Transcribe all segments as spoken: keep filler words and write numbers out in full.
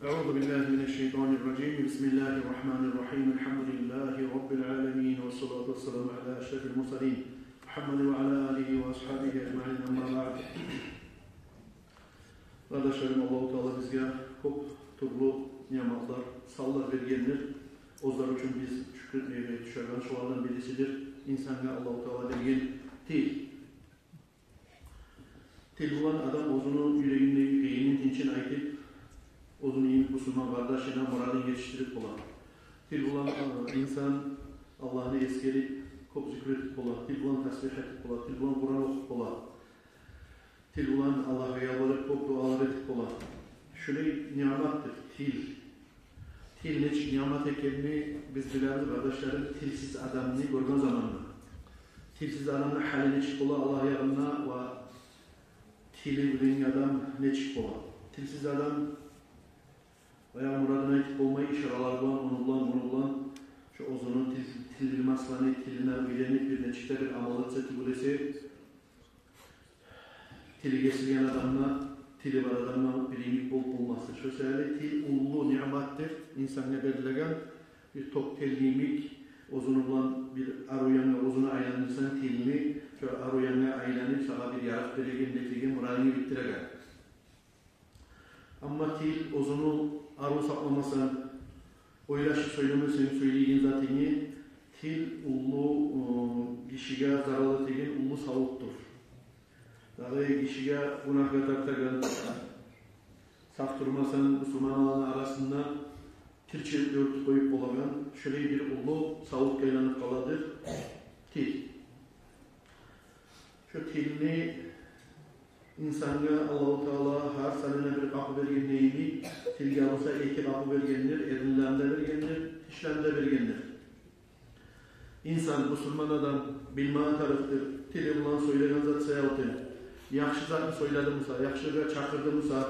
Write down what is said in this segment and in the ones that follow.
أعوذ بالله من الشيطان الرجيم. بسم الله الرحمن الرحيم. الحمد لله رب العالمين، والصلاة والسلام على أشرف المرسلين محمد وعلى آله وأصحابه أجمعين. أما بعد. Къардашларым, Аллагьу Таала бизге кёп тюрлю ниъматлар, санлар бергендир. Оьзлер учун биз шюкюр этмеге тюшеген, шолардан бирисидир инсангъа Аллагьу Таала берген тил. Тил булан адам оьзюню юрегиндеги къыйынын, тынчын айтып, оьзюню йимик бусурман къардашына мурадын етишдирип бола. Тил булан, э, инсан Аллагьны эсгерип, кёп зикр этип бола. Тил булан тасбигь этип бола. Тил булан Къуран охуп бола. Тил булан Аллагьгъа ялбарып, кёп дуалар этип бола. Шулай ниъматдыр тил. Тил нечик ниъмат экенни биз билебиз, къардашларым, тилсиз адамны гёрген заманда. Тилсиз адамны гьалы нечик бола Аллагь ягъында ва тили билинген адам нечик бола? Тилсиз адам баягъы мурадын айтып болмай, ишаралар булан, ону булан, муну булан, шо оьзюню тил, тил билмеслени, тилине уьйренип, бир нечик де бир амал этсе тюгюл эсе, тили кесилген адамны, тили бар адамны бир йимик болуп болмасдыр. Шо себепли тил уллу ниъматдыр, инсангъа берилеген бир тёк тел йимик, оьзюню булан бир арив янгъа оьзюню айландырсанг тилни, шо арив янгъа айланып, сагъа бир ярыкъ береген, нетеген, мурадынгны битдиреген. Амма тил оьзюню арив сакъламасанг, ойлашып сёйлемесенг сёйлейген затынгны, тил уллу, ы, гишиге зарал этеген уллу савутдур. Дагъы гишиге гюнагьгъа тартагъан, сакъ турмасанг, бусурманланы арасында тилчилик юрютюп къоюп болагъан, шулай бир уллу савутгъа айланып къаладыр тил. Шо тилни инсангъа Аллагьу Таала гьар санына бир къапу берген йимик, тилге буса эки къапу бергендир, эринлени де бергендир, тишлени де бергендир. Инсан, бусурман адам билмеге тарыкъдыр, тили булан сёйлеген зат саялы, яхшы затны сёйледи буса, яхшыгъа чакъырды буса,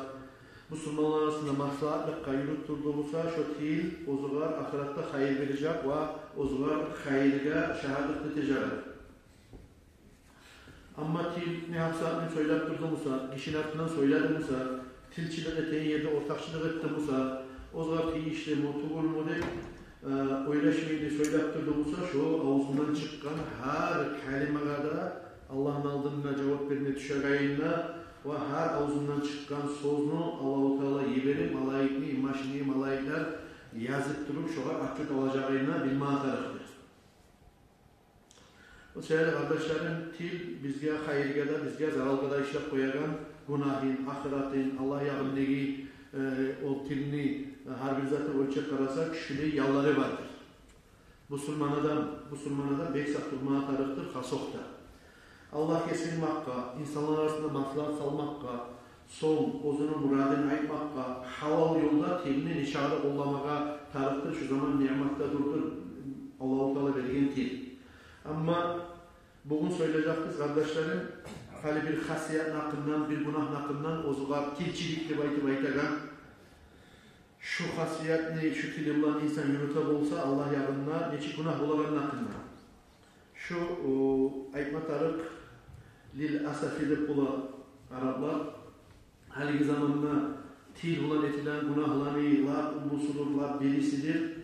бусурманлар арасында маслагьатлыкъгъа юрютдюрдю буса, шо тил оьзюгер ахыратда хайыр бережек ва оьзюгер хайыргъа шагьатлыкъ этежек. Амма тил не гьакъ затны сёйлеп турду буса, гишини артындан сёйледи буса, тилчилик этеген ерде ортакъчылыкъ этди буса, оьзюгер тийишли ми, тюгюлмю деп, э, ойлашмайлы сёйлеп турду буса, шо авзундан чыкъгъан гьар калимагъа да Аллагьны алдында жавап берме тюшегенине ва гьар авзундан чыкъгъан сёзню Аллагьу Таала йиберип, малайикни, машини малайиклер язып туруп, шогъар отчёт алажагъына билмеге тарыкъдыр. О себепли, къардашларым, тил бизге хайыргъа да, бизге заралгъа да ишлеп къоягъан, гюнагьын, ахыратын, Аллагь ягъындагъы, э, о тилни, э, гьар бир затын оьлчеп къарасакъ, шулай яллары бардыр. Бусурман адам, бусурман адам бек сакъ турмагъа тарыкъдыр, хасокъда. Аллагьгъа сыйынмакъгъа, инсанлар арасында маслагьат салмакъгъа, сонг оьзюню мурадын айтмакъгъа, гьалал ёлда тилни нечакъы да къолламагъа тарыкъдыр, шу заман ниъматда дурдур Аллагьу Таала берген тил. Амма бугюн сёйлежекбиз, къардашларым, гьали бир хасиятны гьакъындан, бир гюнагьны гьакъындан, оьзюгер тилчилик деп айтып айтагъан, шу хасиятны шу тили булан инсан юрюте болса, Аллагь ягъында нечик гюнагь болагъанны гьакъындан. Шу, о, айтма тарыкъ, лил асафи деп бола араплар. Гьалиги заманда тил булан этилеген гюнагьланы лап уллусудур, лап бирисидир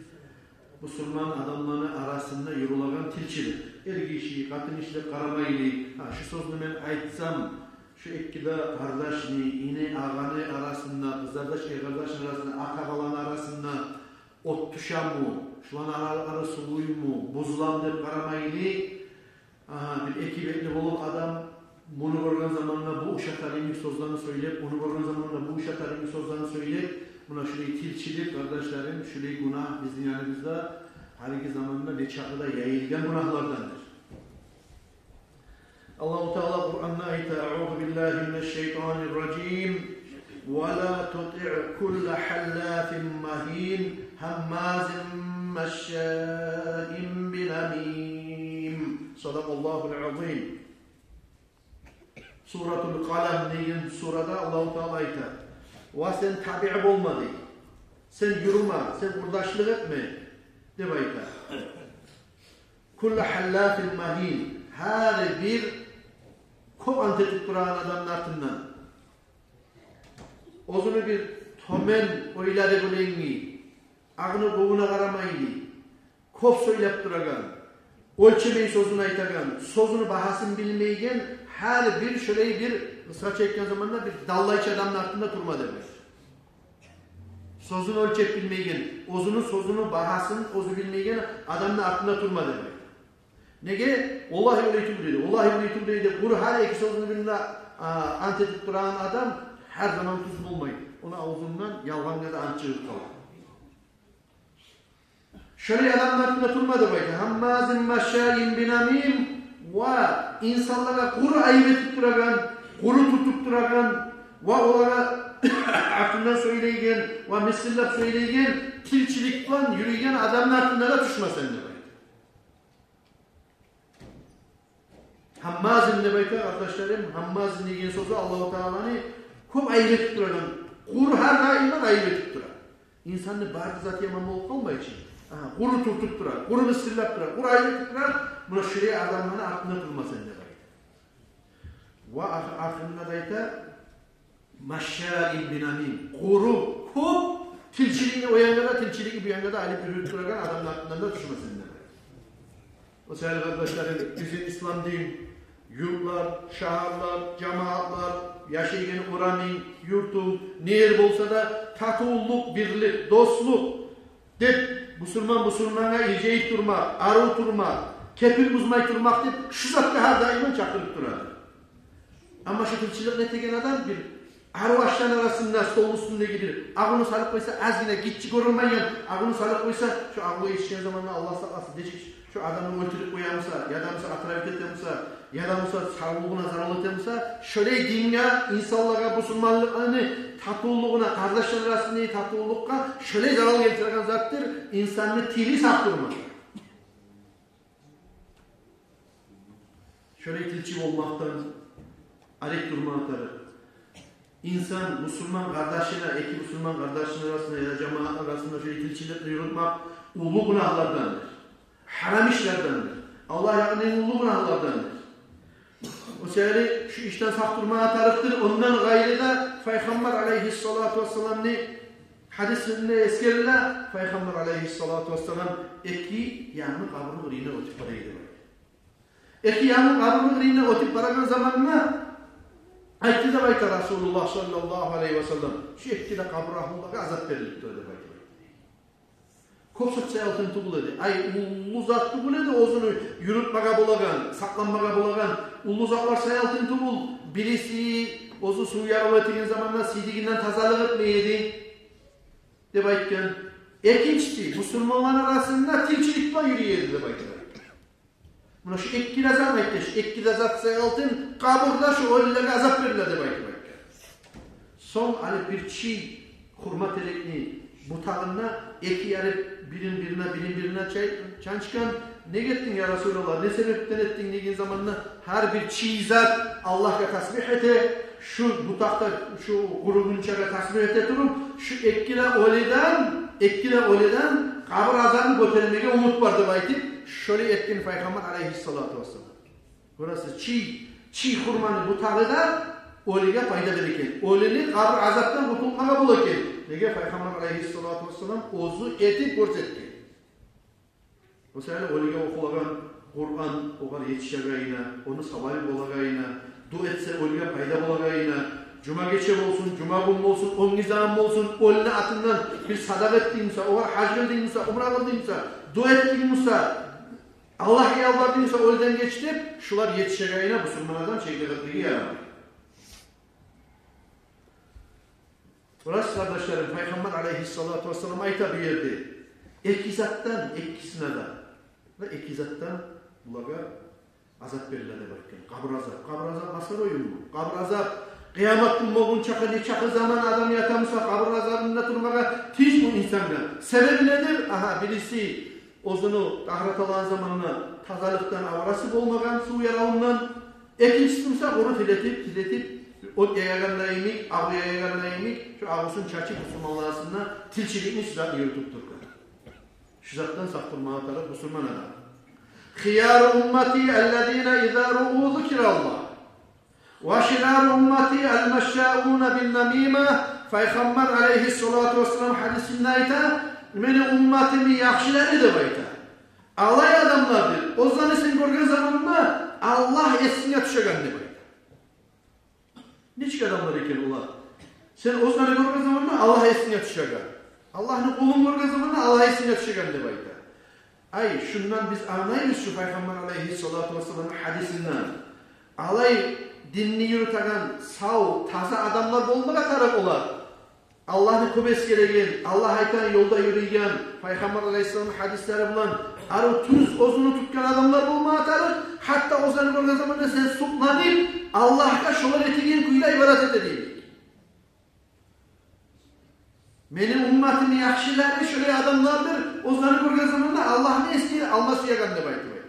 бусурман адамланы арасында юрюлеген тилчилик. Эргиши, къатынгиши деп къарамайлы, гьа, шу сёзню мен айтсам, шу эки де къардашны, ини, агъаны арасында, къызардаш, эркъардашны арасында, ата-баланы арасында от тюшеми, шуланы аралары сувуйму, бузуламы деп къарамайлы, агьа, бир эки бетли болуп адам, муну гёрген заманда бу ушатар йимик сёзлени сёйлеп, муну гёрген заманда бу ушатар йимик сёзлени сёйлеп, муна шулай тилчилик, къардашларым, шулай гюнагь бизин яныбызда гьалиги заманда нечакъы да яйылгъан гюнагьлардандыр. Аллагьу Таала Къуранда айта: أعوذ بالله من الشيطان الرجيم. ولا تطع كل حلاف مهين هماز مشاء بنميم. صدق الله العظيم. Суратул Къалам деген сурада Аллагьу Таала айта: ва сен табиъ болма, дей. Сен юрюме, сен къурдашлыкъ этме, деп айта. Куллу халлафин магьин. Гьар бир кёп ант этип турагъан адамны артындан. Оьзюню бир тёмен ойлады булангъы, агъыны-къувуна къарамайлы, кёп сёйлеп турагъан, оьлчемей сёзюн айтагъан, сёзюню багьасын билмейген, гьар бир шолай бир, къысгъача айтгъан заманда, бир даллайча адамны артында турма деп айта. Сёзюн оьлчеп билмейген, оьзюню сёзюню багьасын оьзю билмейген адамны артында турма деп айта. Неге? Валлагьи олай тюгюл дейди, валлагьи олай тюгюл дейди. Къуру гьар эки сёзюню бирине, а, ант этип турагъан адам гьар заман тюз болмай. Ону авзундан ялгъангъа да ант чыгъып къала. Шолай адамны артында турма деп айта. Гьаммазин машшаин бинамим, ва инсанлагъа къуру айып этип турагъан, къуру тюртюп турагъан, ва олагъа артындан сёйлейген, ва мисгъыллап сёйлейген, тилчилик булан юрюйген адамны артына да тюшмесен деп айта. Гьаммазин деп айта, къардашларым, гьаммазин деген сёзю Аллагьу Тааланы кёп айып этип турагъан, къуру гьар даим айып этип тура. Инсанны бары заты яман болуп къалмай чы. Агьа, къуру тюртюп тура, къуру мисгъыллап тура, къуру айып этип тура. Муна шолай адамланы артында турмасен деп айта. Ва ах-, ахырында да айта, машшаин бинамим. Къуру, кёп тилчилигин о янгъа да, тилчилигин бу янгъа да алып юрюп турагъан адамны артындан да тюшмесен деп айта. О саялы, къардашларым, бизин ислам дин, юртлар, шагьарлар, жамиятлар, яшайгъан орамынг, юртунг, не ер болса да, татывлукъ, бирлик, дослукъ деп, бусурман бусурмангъа иржайып турмакъ, арив турмакъ, кепил бузмай турмакъ деп, шу затгъа гьар даим чакъырып турады. Амма шу тилчилик этеген адам бир арив ашланы арасында, столну уьстюндеги бир агъуну салып къойса, азгъына гиччи гёрюнмейген агъуну салып къойса, шу агъугъа етишген заманда, Аллагь сакъласын, нечик шу адамны оьлтюрюп къоя буса, яда буса отравить эте буса, яда буса савлугъуна зарал эте буса, шолай динге, инсанлагъа, бусурманлыкъны татывлугъуна, къардашлар арасындагъы татывлукъгъа шолай зарал гелтиреген затдыр инсанны тили сакъ турмакъ. Шолай тилчи болмакъдан арек турмагъа тарыкъ. Инсан бусурман къардашына, эки бусурман къардашыны арасында яда жамаатны арасында шолай тилчиликни юрютмек уллу гюнагьлардандыр. Гьарам ишлердендир. Аллагь ягъындан уллу гюнагьлардандыр. О саялы шу ишден сакъ турмагъа тарыкъдыр. Ондан къайры да Пайхаммар алайгьиссалату вассаламны гьадисинде эсгериле, Пайхаммар алайгьиссалату вассалам эки янгы къабурну къырыйындан оьтюп бара эди деп айта. Эки янгы къабурну къырыйындан оьтюп барагъан заманында айтды деп айта Расулуллагь саллаллагьу алайгьи вассаллам: «Шу эки де къабур агьлулагъа азап берилип тура», — деп айта. Кёп зат саялы тюгюл эди. Ай, уллу зат тюгюл эди оьзюню юрютмеге болагъан, сакъланмагъа болагъан. Уллу затлар саялы тюгюл. Бириси, оьзю сув яралып этеген заманда сийдигинден тазалыкъ этмей эди деп айтгъан. Экинчиси, бусурманланы арасында тилчилик булан юрюй эди деп айтгъан. Муна шу эки де зат айтды, шу эки де зат саялы къабурда шу оьлюлеге азап бериле деп айтып айтгъан. Сонг гьали бир чий хурма терекни бутагъында эки ярып, бирин бирине, бирин бирине чай-, чанчгъан. «Неге этдинг, я Расулаллагь, не себепден этдинг?» — деген заманда, гьар бир чий зат Аллагьгъа тасбигь эте, шу бутакъ да шу къуругъунчагъа тасбигь эте туруп, шу эки де оьлюден, эки де оьлюден къабур азабын гётермеге умут бар деп айтып, шолай этген Пайхаммар алайгьиссалату вассалам. Гёресиз, чий, чий хурманы бутагъы да оьлюге пайда бере экен. Оьлюню къабур азапдан къутулмагъа бола экен. Неге? Пайхаммар алайгьиссалату вассалам оьзю этип гёрсетген. О саялы оьлюге охулагъан Къуран огъар етишегенине, ону савабы болагъанына, дуа этсе оьлюге пайда болагъанына, жума гече болсун, жума гюн болсун, он гюн заман болсун, оьлюню атындан бир садагъа этдинг буса, огъар гьаж къылдынг буса, умра къылдынг буса, дуа этдинг буса, Аллагьгъа ялбардынг буса, оьлюден геч деп, шулар етишегенине бусурман адам чегип къояргъа ярамай. Гёресиз, къардашларым, Пайхаммар алайгьиссалату вассалам айта бу ерде: эки затдан экисине де, ва эки затдан булагъа азап бериле деп айтгъан. Къабур азап. Къабур азап масар оюнму? Къабур азап, къыямат гюн болгъунча нечакъы заман адам ята буса, къабур азабында турмагъа тийишми инсангъа? Себеби недир? Агьа, бириси, оьзюню тагьарат алагъан заманда тазалыкъдан аврасы болмагъан, сув яралындан. Экинчиси буса, ону тилетип, тилетип, от яягъанда йимик, агъу яягъанда йимик, шу агъусун чачып, бусурманлар арасында тилчиликни, шу затны юрютюп тургъан. Шу затдан сакъ турмагъа тарыкъ бусурман адам. «Хияру уммати аллазина иза руъу зукираллагь. Ва ширару уммати алмашшаъуна биннамима, Пайхаммар алайгьиссалату вассалам гьадисинде айта: «Мени умматымны яхшылары, – деп айта, – алай адамлардыр, оьзлени сен гёрген заманда Аллагь эсинге тюшеген», – деп айта. Нечик адамлар экен олар? Сен оьзлени гёрген заманда Аллагь эсинге тюшеген. Аллагьны къулун гёрген заманда Аллагь эсинге тюшеген, деп айта. Ай, шундан биз англайбыз шу Пайхаммар алайгьиссалату вассаламны гьадисинден. Алай динни юрютеген сав, таза адамлар болмагъа тарыкъ олар. Аллагьны кёп эсгереген, Аллагь айтгъан ёлда юрюйген, Пайхаммар алайгьиссаламны гьадислери булан арив тюз оьзюню тутгъан адамлар болмагъа тарыкъ. Гьатта оьзлени гёрген заманда сен сукъланып, Аллагьгъа шолар этеген кюйде ибадат эте дейик. Мени умматымны яхшылары шолай адамлардыр, оьзлени гёрген заманда Аллагьны эсге алма сюеген, деп айтып айта.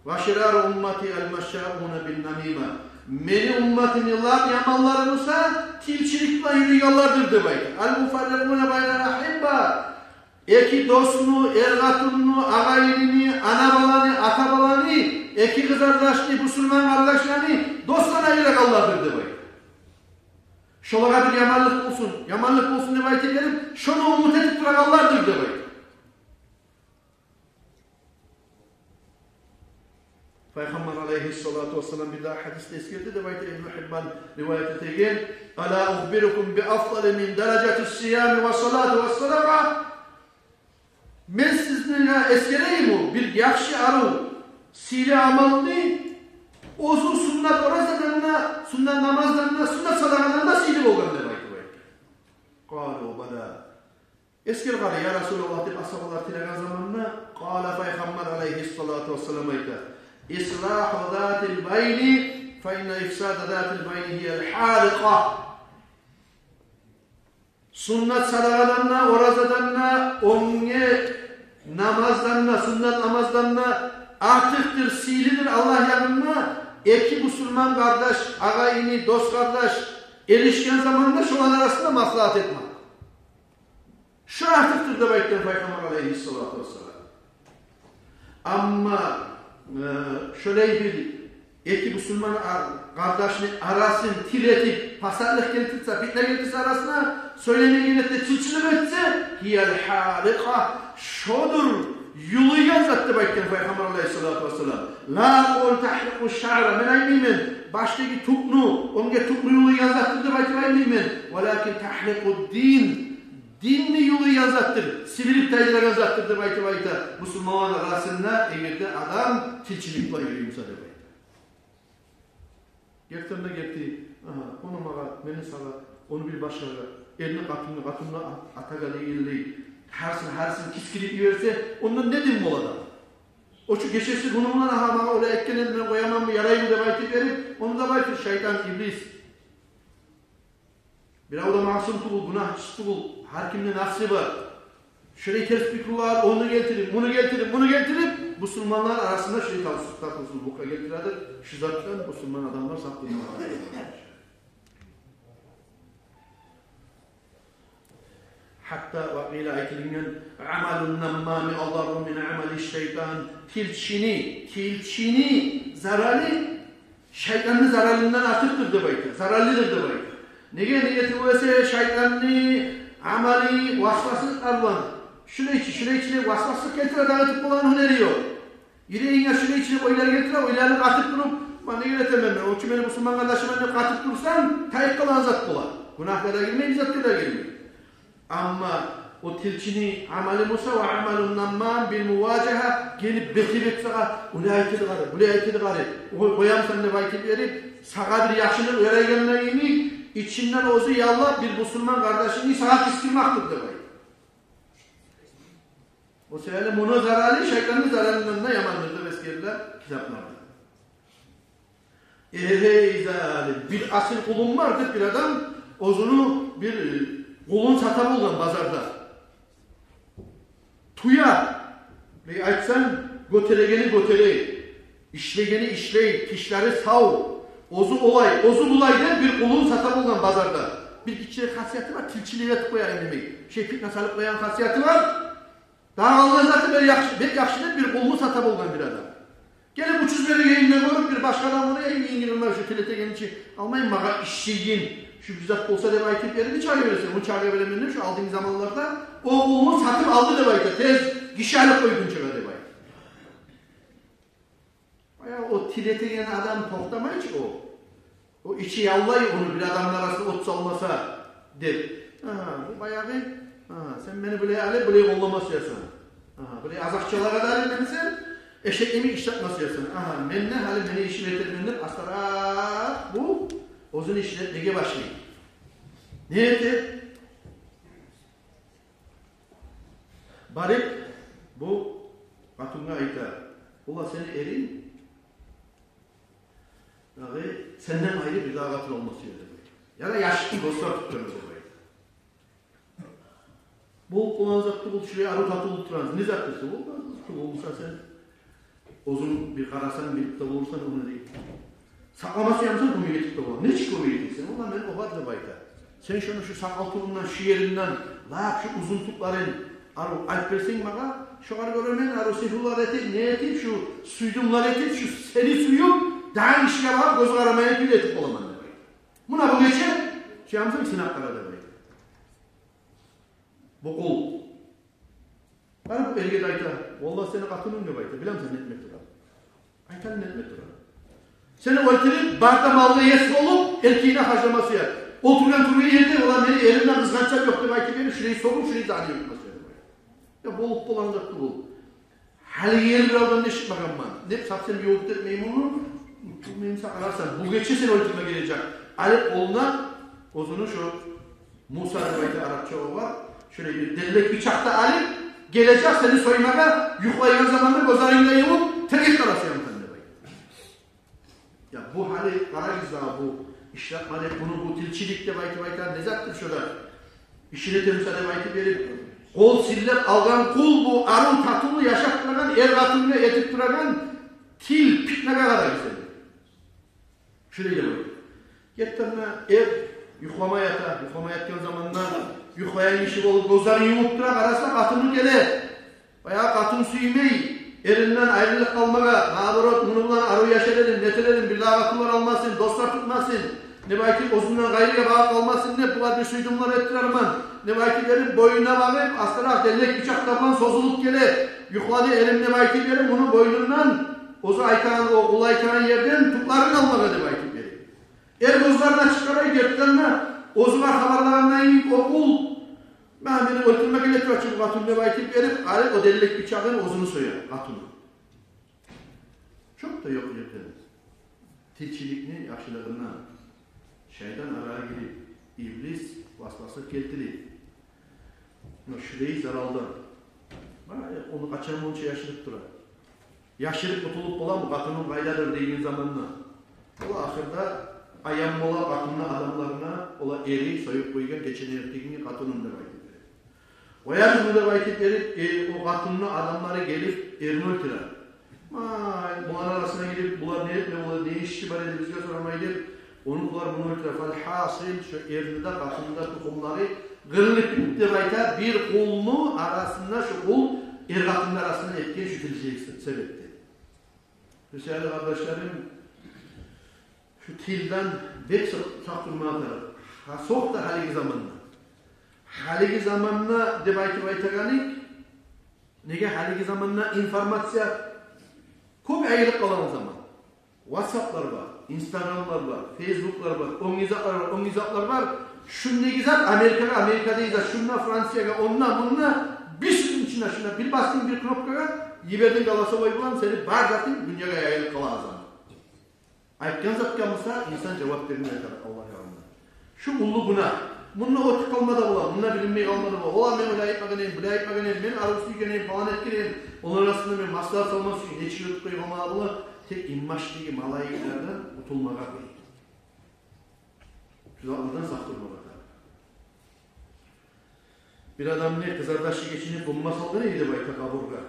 «Ва ширару уммати аль-машшаъуна бин-намима». Мени умматымны лап яманлары буса тилчилик булан юрюйгенлердир, деп айта. «Аль-муфаррикъуна байналь-ахибба». Эки досну, эр-къатынны, агъа-инини, ана-баланы, ата-баланы, эки къызардашны, бусурман къардашланы досдан айырагъанлардыр, деп айта. Шолагъа бир яманлыкъ болсун, яманлыкъ болсун деп айтып берип, шону умут этип турагъанлардыр, деп айта. Пайхаммар алайгьиссалату вассалам бир дагъы гьадисде эсгерди, деп айта Ибну Гьиббан риваят этеген: «Ала ухбирукум би афдали мин даражати ссиями ва салати ва садакъа?» Мен сизге эсгерейимми бир яхшы, арив, сыйлы амалны, оьзю суннат оразадан да, суннат намаздан да, суннат садагъадан да сыйлы болгъан, деп айтып айта. Къалу бала. Эсгер къара, я Расулаллагь, деп асгьабалар тилеген заманда, къала, Пайхаммар алайгьиссалату вассалам айта: «Ислаху затиль байни, фа инна ифсада затиль байни гьияль гьарикъа». Суннат садагъадан да, оразадан да, оьнге намаздан да, суннат намаздан да артыкъдыр, сыйлыдыр Аллагь янында эки бусурман къардаш, агъа-ини, дос-къардаш эришген заманда шоланы арасында маслагьат этмек. Шу артыкъдыр деп айтгъан Пайхаммар алайгьиссалату вассалам. Амма, э, шолай бир эки бусурман ар-, къардашны арасын тил этип, пасатлыкъ гелтирсе, питне гелтирсе арасына, сёйлемеген этсе, тилчилик этсе, гьияль гьарикъа, шодур юлуйгъан зат деп айтгъан Пайхаммар алайгьиссалату вассалам. Ла акъулу тагьрикъу шшаъра, мен айтмайман, башдагъы тюкню, оьнге тюкню юлуйгъан затдыр деп айтып айтмайман. Валакин тагьрикъу дин, динни юлуйгъан затдыр, сибирип тайдырагъан затдыр деп айтып айта. Бусурманланы арасында эгер де адам тилчилик булан юрюй буса деп айта. Гертиден де герти, агьа, ону магъа, мени сагъа, ону бир башгъагъа, эрни къатынны, къатынны а-, атагъа дегенлей, гьарисин, гьарисин кискирип йиберсе, ондан не дин бола да? О чу гечеси, гюню булан, агьа, магъа олай этген эди, мен къояманмы, яраймы деп айтып берип, ону да айтыр шайтан, иблис. Бирев де масум тюгюл, гюнагьчысы тюгюл, гьар кимни нафсы бар. Шулай терс пикрулар, ону гелтирип, муну гелтирип, муну гелтирип, бусурманлар арасында шулай тартыв-, тартывсузлукъгъа гелтиредир. Шу затдан бусурман адамлар сакъ болмагъа. Гьатта ва къила, айтылынгъан, амалун наммами адарру мин амали шайтан. Тилчини, тилчини зарали шайтанны заралындан артыкъдыр деп айта, зараллыдыр деп айта. Неге, неге тюгюл эсе шайтанны амалы васвасалыкъ булан. Шулай чы, шулай чы деп васвасалыкъ гелтире, дагъы этип болагъан гьюнери ёкъ. Юрегинге шулай чы деп ойлар гелтире, ойланы къатып туруп, мен неге этемен мен, о чу мени бусурман къардашым деп къатып турсанг, тайып къалагъан зат бола. Гюнагьгъа да гирмей, бир затгъа да гирмей. Амма о тилчини амалы буса, ва амалун наммам бил муважагьа, гелип бетге-бет сагъа, олай айтды къары, булай айтды къары, о, къоямысан деп айтып берип, сагъа бир яхшылыкъ ярайгъанда йимик, ичинден оьзю яллап, бир бусурман къардашынгны сагъа кискирмакъдыр деп айта. О себепли муну зарали шайтанны заралындан да ямандыр деп эсгериле китапларда. Эгьей, залим, бир асил къулум бар деп бир адам оьзюню бир, э, къулун сата болгъан базарда. Тюе, бек айтсанг, гётерегени гётере, ишлегени ишлей, тишлери сав, оьзю олай, оьзю булай деп бир къулун сата болгъан базарда. Бир гиччи хасияты бар, тилчилик этип къоя, индемей. Шей питне салып къоягъан хасияты бар. Дагъы къалгъан заты бек яхшы, бек яхшы деп бир къулну сата болгъан бир адам. Гелип учуз берегенин де гёрюп, бир башгъа адам ону: «Эй, мен йигирма шу тил этегенни чи алмайман, магъа иш чыгъар, Шу бир зат болса деп айтып, эрини чагъа бересен, ону чагъа беремен деп, шу алдынгъы заманларда о къулну сатып алды деп айта, тез гиши алып къойгъунчагъа деп айта. Баягъы о тилетеген адам токътамай чы о. О ичи яллай ону, бир адамны арасына от салмаса деп. Агьа, бу баягъы, агьа, сен мени булай алып, булай къоллама сюесен. Агьа, булай аз акъчалагъа да алып, мени сен эшек йимик ишлетме сюесен. Агьа, мен де гьали мени ишим этермен деп, астаракъ бу оьзюню ишин этмеге башлай. Не эте? Барып, бу къатынгъа айта: «Валлагь, сени эринг дагъы сенден къайры бир дагъы къатын алмас эди», — деп айта. Яда яшыкъны достар тутгъан эди деп айта. Болуп болагъан зат тюгюл, шулай арив татывлу турасыз. Не зат десе, болуп болагъан зат тюгюл, болмаса сен оьзюнг бир къарасанг, билип де болурсан ону, дей. Сакълама сюемисен, кёмек этип де бола. Нечик кёмек этесен? Валлагь, мен огъар, деп айта, сен шону шу сакъал тюбюнден, шу еринден, лап шу узун тюклерин арив алып берсенг магъа, шогъар гёре мен арив сихрулар этип, не этип, шу сюйдюмлер этип, шу сени сююп, дагъы гишиге багъып, гёзю къарамайгъан кюйде этип боламан, деп айта. Муна бу гече, сюемисен, сынап къара, деп айта. Бу къул. Барып эрге де айта: «Валлагь, сени къатынынг, — деп айта, — билемисен не этме турагъанын. Айтаман не этме турагъанын. Сени оьлтюрюп, бар да малгъа ес болуп, эркегине харжлама сюе. Олтургъан-тургъан ерде, валлагь, мени эримден къызгъанч ёкъ деп айтып берип, шулай согъуп, шулай заны юрютме сюе», — деп айта. Я, болуп болагъан зат тюгюл. Гьалиге ерли бир адамдан эшитмегенмен. Не, совсем ёкъ деп мен муну, мен сагъа къарасам, бу гече сени оьлтюрме гележек. Алып къолуна оьзюню шу Муса деп айта арапча огъар, шолай бир деллек бичакъ да алып гележек сени соймагъа, юхлайгъан заманда гёзлеринг де юмуп, тергеп къарасанг, деп айта. Я, бу гьали къарагъыз дагъы, бу ишлетме деп, муну бу тилчилик деп айтып айтагъан не затдыр шо да? Ишин этемисен деп айтып берип, къол силлеп алгъан къул, бу арив татывлу яшап турагъан, эр-къатынгъа этип турагъан тил, питнагъа къарагъыз энди. Шулай деп айта. Гетгенде эр юхлама ята, юхлама ятгъан заманда юхлайгъан гиши болуп, гёзлерин юмуп тура, къараса, къатыны геле. Баягъы къатын сюймей эринден айрылып къалмагъа, наоборот, муну булан арив яшар эдим, нетер эдим, бир дагъы къатынлар алмасын, достлар тутмасын деп айтып, оьзюнден къайрыгъа багъып къалмасын деп, бугъар бир сюйдюмлер этдиремен деп айтып берип, бойнуна багъып, астаракъ деллек бичакълар булан созулуп геле. Юхлады эрим деп айтып берип, муну бойнундан оьзю айтагъан, о къул айтагъан ерден тюклерин алмагъа деп айтып берип. Эр гёзлерин ачып къарай, гертиден де, оьзюне хабарлагъандай йимик о къул: «Ма, мени оьлтюрме геле тура чы бу къатын», — деп айтып берип, гьали о деллек бичагъын оьзюню соя къатыны. Чокъ да ёкъ ерден, тилчиликни яхшылыгъындан шайтан арагъа гирип, иблис васвасылыкъ гелтирип, муна шулай заралдан. Ма, э, ону къачан мунча яшырып тура? Яшырып къутулуп боламы къатыным къайдадыр деген заманда? Ол ахырда аян бола къатынны адамларына, ола эри союп къойгъан гечени эртегинги къатыным деп айтып берип. Оян, муну деп айтып берип, э, о къатынны адамлары гелип, эрни оьлтюре. Ма, буланы арасына гирип, булар не этме, булар не иши бар эди бизге сорамай деп, ону булар муну оьлтюре. Фалхасил, шо эрни де, къатынны да тухумлары къырылып битди деп айта, бир къулну арасында, шо къул эр-къатынны арасында этген шу тилчилик себепден. Гёзелли къардашларым, шу тилден бек сакъ, сакъ турмагъа тарыкъ. Гьа, сокъ да гьалиги заманда. Гьалиги заманда деп айтып айтагъаны, неге, гьалиги заманда информация кёп яйылып къалагъан заман. Ватсаплар бар, инстаграмлар бар, фейсбуклар бар, оьнге затлар бар, оьнге затлар бар. Шундагъы зат Америкагъа, Америкадагъы зат шунда, Франциягъа, онда, мунда, бир секундну ичинде шунда бир басдынг бир кнопкагъа, йибердинг голосовой булан, сени бар затынг дюньягъа яйылып къала заман. Айтгъан затгъа буса инсан жавап бермей къалар Аллагьны алдында. Шу уллу гюнагь. Мунда оьтюп къалма да бола, мунда билинмей къалма да бола. Ола, мен олай айтмагъан эдим, булай айтмагъан эдим, мен арив сюйген эдим, палан этген эдим. Олар арасында мен маслагьат салма сюйген, нечик оьтюп къалма да бола. Тек инбашлыгъы малайиклерден къутулмагъа къыйын. Шу затлардан сакъ турмагъа тарыкъ. Бир адамны къызардашы гечинип бомба салгъан эди деп айта къабургъа.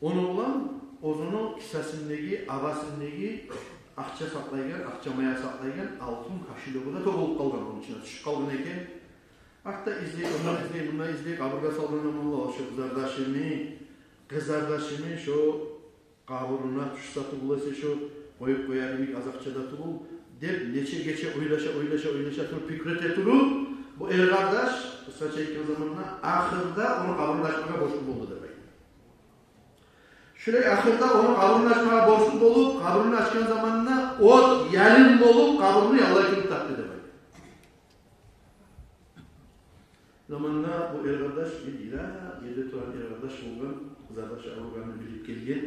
Ону булан оьзюню кисесиндеги, абасындагъы акъча сакълайгъан, акъча-мая сакълайгъан алтын кошелёгу да тёгюлюп къалгъан, ону ичине тюшюп къалгъан экен. Артда излей, ондан излей, мундан излей, къабургъа салгъан заманда, о, шо къызардашымы, къызардашымы шо къабуруна тюшсе тюгюл эсе, шо къоюп къояр йимик аз акъча да тюгюл, деп, нече гече ойлаша, ойлаша, ойлаша туруп, пикир эте туруп, бу эр къардаш, къысгъача айтгъан заманда, ахырда ону къабурун ачмагъа борчлу болду деп айта. Шулай ахырда ону къабурун ачмагъа борчлу болуп, къабурун ачгъан заманда от ялын болуп, къабурну яллай туруп тапды деп айта. Заманда бу эр къардаш бир йыракъ ерде турагъан эр къардаш болгъан, къызардашы авругъанны билип гелген.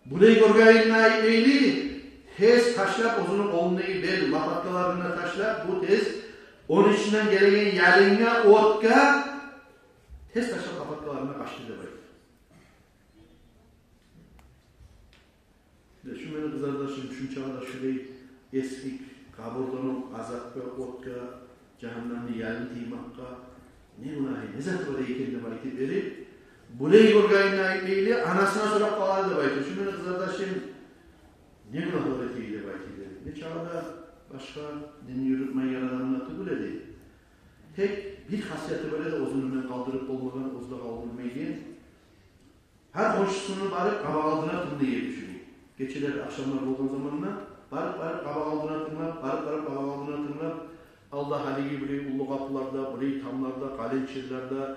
Булай гёргенин айтмайлы, тез ташлап, оьзюню къолундагъы бел лапаткаларын да ташлап, бу тез ону ичинден гелеген ялынгъа, отгъа тез ташлап, лапаткаларын да къачды деп айта. Де, шу мени къызардашым шунчагъа да шулай эсгик, къабурдан о азапгъа, отгъа, жагьаннемни ялын тиймакъгъа не гюнагьы, не заты бар экен деп айтып берип, булай гёргенин айтмайлы, анасына сорап къала деп айта. Шу мени къызардашым не гюнагьлар эте деп айтып берип. Нечакъы да башгъа дин юрютмейген адам да тюгюл эди. Тек бир хасияты бар эди, оьзюн мен къалдырып болмагъан, оьзю де къалдырмайгъан. Гьар хоншусуну барып къабакъ алдына тынглай эди шуну. Гечелер, ахшамлар болгъан заманда барып-барып къабакъ алдына тынглап, барып-барып къабакъ алдына тынглап, алда гьалиги бир уллу къапуларда, бир тамларда, къалын чырларда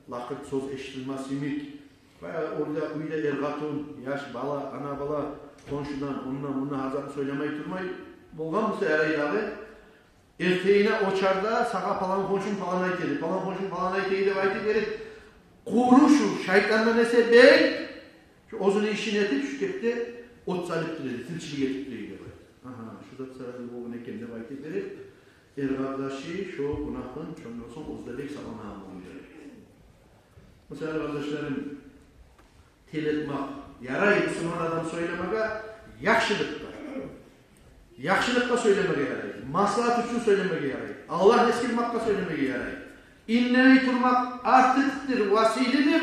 лакъыр сёз эшитилмес йимик. Баягъы орда уьйде эр-къатын, яш бала, ана бала, хоншудан, ондан-мундан гьазапны сёйлемей турмай болгъан буса ярай дагъы. Эртенине очарда сагъа палан хоншунг палан айта эди, палан хоншунг палан айта эди деп айтып берип, къуру шу шайтандан эсе бек, шу оьзюню ишин этип, шу кепде от салып тура эди, тилчилик этип тура эди деп айта. Агьа, шу зат саялы болгъан экен деп айтып берип, эр къардашы шу гюнагьдан шондан сонг оьзю де бек сакъланагъан болгъан эди. Масала, къардашларым, тил этмек ярай бусурман адам сёйлемеге яхшылыкъгъа. Яхшылыкъгъа сёйлемеге ярай. Маслагьат учун сёйлемеге ярай. Аллагьны эсгермекге сёйлемеге ярай. Индемей турмакъ артыкъдыр, василидир.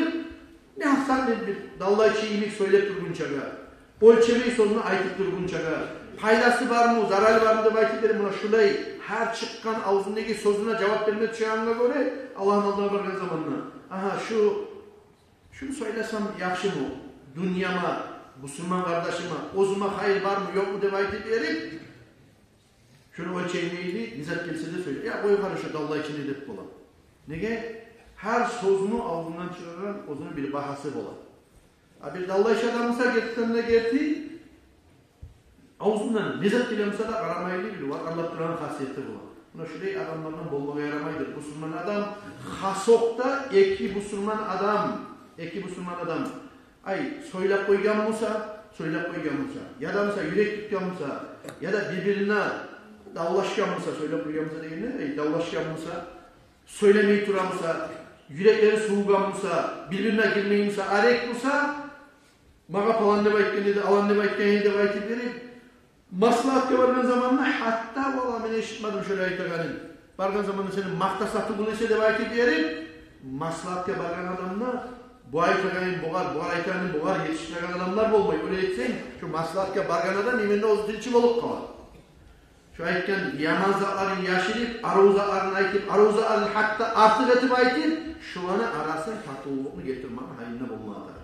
Не макъсатны бир даллайчы йимик сёйлеп тургъунчагъа, оьлчемей сёзню айтып тургъунчагъа, пайдасы бармы, заралы бармы деп айтып берип, муна шулай гьар чыкъгъан авзундагъы сёзюне жавап берме тюшегенге гёре, Аллагьны алдына баргъан заманда, агьа, шу Шуну сёйлесем яхшымы? Дюньяма, бусурман къардашыма, оьзюме хайыр бармы, ёкъму деп айтып берип, шуну оьлчеймейли, не зат гелсе де сёйлей. Я къой, къара, шу даллайчы не деп бола. Неге? Гьар сёзню авзундан чыгъаргъан оьзюню бир багьасы бола. А бир даллайчы адам буса, гертиден де герти, авзундан не зат геле буса да къарамайлы, бир ватарлап турагъан хасияты бола. Муна шулай адамлардан болмагъа ярамайдыр. Бусурман адам, хасокъда эки бусурман адам, эки бусурман адам, ай, сёйлеп къойгъан буса, сёйлеп къойгъан буса, яда буса юрек тутгъан буса, яда бир-бирине давлашгъан буса, сёйлеп къойгъан буса дегенде, ай, давлашгъан буса, сёйлемей тура буса, юреклери сувугъан буса, бир-бирине гирмей буса, арек буса, магъа палан деп айтгъан эди, алан деп айтгъан эди деп айтып берип, маслагьатгъа баргъан заманда, гьатта, валлагь, мен эшитмедим шолай айтагъанын. Баргъан заманда сени макътаса тюгюл эсе деп айтып берип, маслагьатгъа баргъан адамда бу айтагъанын бугъар, бугъар айтагъанын бугъар етишдиреген адамлар болмай. Олай этсенг, шу маслагьатгъа баргъан адам именно оьзю тилчи болуп къала. Шу айтгъан яман затларын яшырып, арив затларын айтып, арив затларын гьатта артыкъ этип айтып, шуланы арасын татывлукъну гелтирмекни гьайында болмагъа тарыкъ.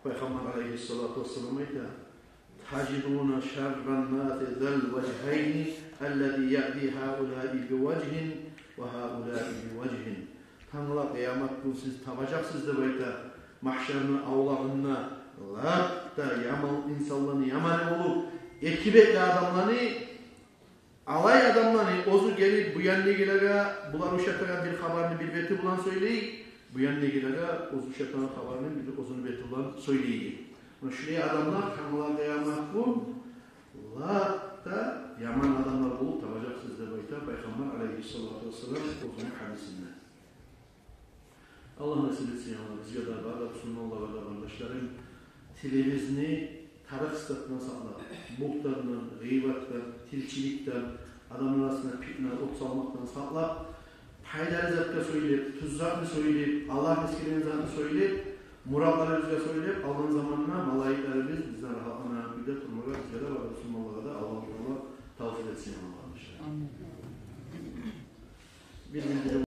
Пайхаммар алайгьиссалату вассалам айта: «Тажидуна шарран-наси зал-важгьайни, аллази яъти гьаулаи би важгьин ва гьаулаи би важгьин». Тангала къыямат гюн сиз табажакъсыз деп айта, магьшарны авлагъында лап да яман инсанланы яманы болуп, эки бетли адамланы, алай адамланы, оьзю гелип бу яндагъылагъа, булар ушатагъан бир хабарны бир бети булан сёйлей, бу яндагъылагъа оьзю ушатагъан хабарны бир оьзюню бети булан сёйлей. Муна шулай адамлар тангала къыямат гюн лап да яман адамлар болуп табажакъсыз деп айта Пайхаммар алайгьиссалату вассалам оьзюню гьадисинде. Аллагь насип этсин, я Аллагь, бизге де, бары да бусурманлагъа да, къардашларым, тилибизни тарыкъсыз затдан сакълап, бугьтандан, гъыйбатдан, тилчиликден, адамлар арасына питна, от салмакъдан сакълап, пайдалы затгъа сёйлеп, тюз затны сёйлеп, Аллагьны эсгереген затны сёйлеп, муратларыбызгъа сёйлеп, алгъан заманда малайиклерибиз бизден рагьатланагъан кюйде турмагъа бизге де, бары да бусурманлагъа да Аллагьу Таала тавфикъ этсин, я Аллагь, къардашлар. Амин. Бир билдирив